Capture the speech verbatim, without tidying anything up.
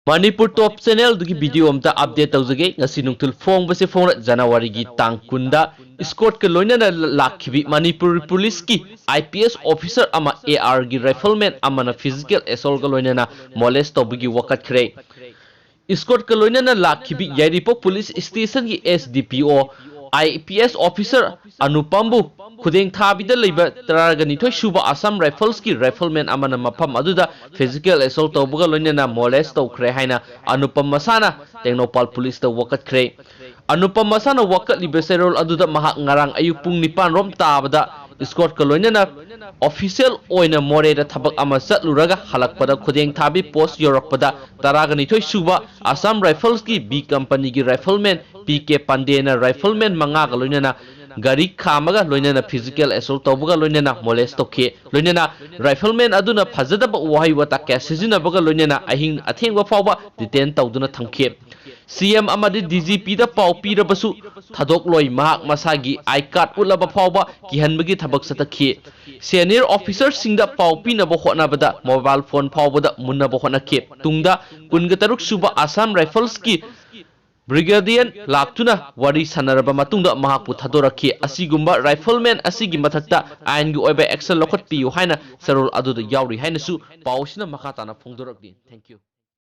ꯃꯅꯤꯄꯨꯔ ꯇꯣꯞ ꯆꯦꯅꯦꯜꯗꯨꯒꯤ video ꯑꯝꯇ update ꯇꯧꯖꯒꯦ꯫ ꯉꯁꯤ ꯅꯨꯡꯊꯤꯜ ꯐꯣꯡꯕꯁꯦ ꯐꯣꯡꯂ ꯖꯅꯋꯥꯔꯤꯒꯤ ꯇꯥꯡ ꯀꯨꯟꯗ ꯏꯁꯀꯣꯔꯠꯀ ꯂꯣꯏꯅꯅ ꯂꯥꯛꯈꯤꯕꯤ ꯃꯅꯤꯄꯨꯔ ꯄꯨꯂꯤꯁꯀꯤ ꯑꯥꯏ ꯄꯤ ꯑꯦꯁ ꯑꯣꯐꯤꯁꯔ ꯑꯃ ꯑꯦ ꯑꯥꯔꯒꯤ ꯔꯥꯏꯐꯜꯃꯦꯟ ꯑꯃꯅ ꯐꯤꯖꯤꯀꯦꯜ ꯑꯦꯁꯣꯜꯒ ꯂꯣꯏꯅꯅ ꯃꯣꯂꯦꯁ ꯇꯧꯕꯒꯤ ꯋꯥꯀꯠꯈ꯭ꯔꯦ꯫ ꯏꯁꯀꯣꯔꯠꯀ ꯂꯣꯏꯅꯅ ꯂꯥꯛꯈꯤꯕꯤ ꯌꯥꯏꯔꯤꯄꯣꯛ ꯄꯨꯂꯤꯁ ꯁ꯭ꯇꯦꯁꯟꯒꯤ ꯑꯦꯁ ꯗꯤ ꯄꯤ ꯑꯣ ꯑꯥꯏ ꯄꯤ ꯑꯦꯁ ꯑꯣꯐꯤꯁꯔ ꯑꯅꯨꯄꯝꯕꯨ ꯈꯨꯗꯦꯡ ꯊꯥꯕꯤꯗ ꯂꯩꯕ ꯇꯔꯥꯒ ꯅꯤꯊꯣꯏ ꯁꯨꯕ ꯑꯁꯥꯝ ꯔꯥꯏꯐꯜꯁꯀꯤ ꯔꯥꯏꯐꯜꯃꯦꯟ ꯑꯃꯅ ꯃꯐꯝ ꯑꯗꯨꯗ ꯐꯤꯖꯤꯀꯦꯜ ꯑꯦꯁꯣꯜ ꯇꯧꯕꯒ ꯂꯣꯏꯅꯅ ꯃꯣꯂꯦꯁ ꯇꯧꯈ꯭ꯔꯦ ꯍꯥꯏꯅ ꯑꯅꯨꯄꯝ ꯃꯁꯥꯅ ꯇꯦꯡꯅꯧꯄꯥꯜ ꯄꯨꯂꯤꯁꯇ ꯋꯥꯀꯠꯈ꯭ꯔꯦ꯫ ꯑꯅꯨꯄꯝ ꯃꯁꯥꯅ ꯋꯥꯀꯠꯂꯤꯕ ꯆꯦꯔꯣꯜ ꯑꯗꯨꯗ ꯃꯍꯥꯛ ꯉꯔꯥꯡ ꯑꯌꯨꯛ ꯄꯨꯡ ꯅꯤꯄꯥꯟ ꯔꯣꯝ ꯇꯥꯕꯗ ꯏꯁꯀꯣꯔꯠꯀ ꯂꯣꯏꯅꯅ ꯑꯣꯐꯤꯁꯤꯌꯦꯜ ꯑꯣꯏꯅ ꯃꯣꯔꯦꯗ ꯊꯕꯛ ꯑꯃ ꯆꯠꯂꯨꯔꯒ ꯍꯜꯂꯛꯄꯗ ꯈꯨꯗꯦꯡ ꯊꯥꯕꯤ ꯄꯣꯁ ꯌꯧꯔꯛꯄꯗ ꯇꯔꯥꯒ ꯅꯤꯊꯣꯏ ꯁꯨꯕ ꯑꯁꯥꯝ ꯔꯥꯏꯐꯜꯁꯀꯤ ꯕꯤ ꯀꯝꯄꯅꯤꯒꯤ ꯔꯥꯏꯐꯜꯃꯦꯟ ꯄꯤ ꯀꯦ ꯄꯥꯟꯗꯦꯅ ꯔꯥꯏꯐꯜꯃꯦꯟ ꯃꯉꯥꯒ ꯂꯣꯏꯅꯅ ꯒꯥꯔꯤ ꯈꯥꯝꯃꯒ ꯂꯣꯏꯅꯅ ꯐꯤꯖꯤꯀꯦꯜ ꯑꯦꯁꯣꯜ ꯇꯧꯕꯒ ꯂꯣꯏꯅꯅ ꯃꯣꯂꯦꯁ ꯇꯧꯈꯤ꯫ ꯂꯣꯏꯅꯅ ꯔꯥꯏꯐꯜꯃꯦꯟ ꯑꯗꯨꯅ ꯐꯖꯗꯕ ꯋꯥꯍꯩ ꯋꯥꯇꯥ ꯀꯌꯥ ꯁꯤꯖꯤꯟꯅꯕꯒ ꯂꯣꯏꯅꯅ ꯑꯍꯤꯡ ꯑꯊꯦꯡꯕ ꯐꯥꯎꯕ ꯗꯤꯇꯦꯟ ꯇꯧꯗꯨꯅ ꯊꯝꯈꯤ꯫ ꯁꯤ ꯑꯦꯝ ꯑꯃꯗꯤ ꯗꯤ ꯖꯤ ꯄꯤꯗ ꯄꯥꯎ ꯄꯤꯔꯕꯁꯨ ꯊꯥꯗꯣꯛꯂꯣꯏ꯫ ꯃꯍꯥꯛ ꯃꯁꯥꯒꯤ ꯑꯥꯏ ꯀꯥꯔꯗ ꯎꯠꯂꯕ ꯐꯥꯎꯕ ꯀꯤꯍꯟꯕꯒꯤ ꯊꯕꯛ ꯆꯠꯊꯈꯤ꯫ ꯁꯦꯅꯤꯌꯔ ꯑꯣꯐꯤꯁꯔꯁꯤꯡꯗ ꯄꯥꯎ ꯄꯤꯅꯕ ꯍꯣꯠꯅꯕꯗ ꯃꯣꯕꯥꯏꯜ ꯐꯣꯟ ꯐꯥꯎꯕꯗ ꯃꯨꯟꯅꯕ ꯍꯣꯠꯅꯈꯤ꯫ ꯇꯨꯡꯗ ꯀꯨꯟꯒ ꯇꯔꯨꯛ ꯁꯨꯕ ꯑꯁꯥꯝ ꯔꯥꯏꯐꯜꯁꯀꯤ ꯕ꯭ꯔꯤꯒꯦꯗꯤꯌꯟ ꯂꯥꯛꯇꯨꯅ ꯋꯥꯔꯤ ꯁꯥꯟꯅꯔꯕ ꯃꯇꯨꯡꯗ ꯃꯍꯥꯛꯄꯨ ꯊꯥꯗꯣꯔꯛꯈꯤ꯫ ꯑꯁꯤꯒꯨꯝꯕ ꯔꯥꯏꯐꯜꯃꯦꯟ ꯑꯁꯤꯒꯤ ꯃꯊꯛꯇ ꯑꯥꯏꯟꯒꯤ ꯑꯣꯏꯕ ꯑꯦꯛꯁꯟ ꯂꯧꯈꯠꯄꯤꯌꯨ ꯍꯥꯏꯅ ꯆꯦꯔꯣꯜ ꯑꯗꯨꯗ ꯌꯥꯎꯔꯤ ꯍꯥꯏꯅꯁꯨ ꯄꯥꯎ ꯑꯁꯤꯅ ꯃꯈꯥ ꯇꯥꯅ ꯐꯣꯡꯗꯣꯔꯛꯂꯤ꯫ Thank you꯫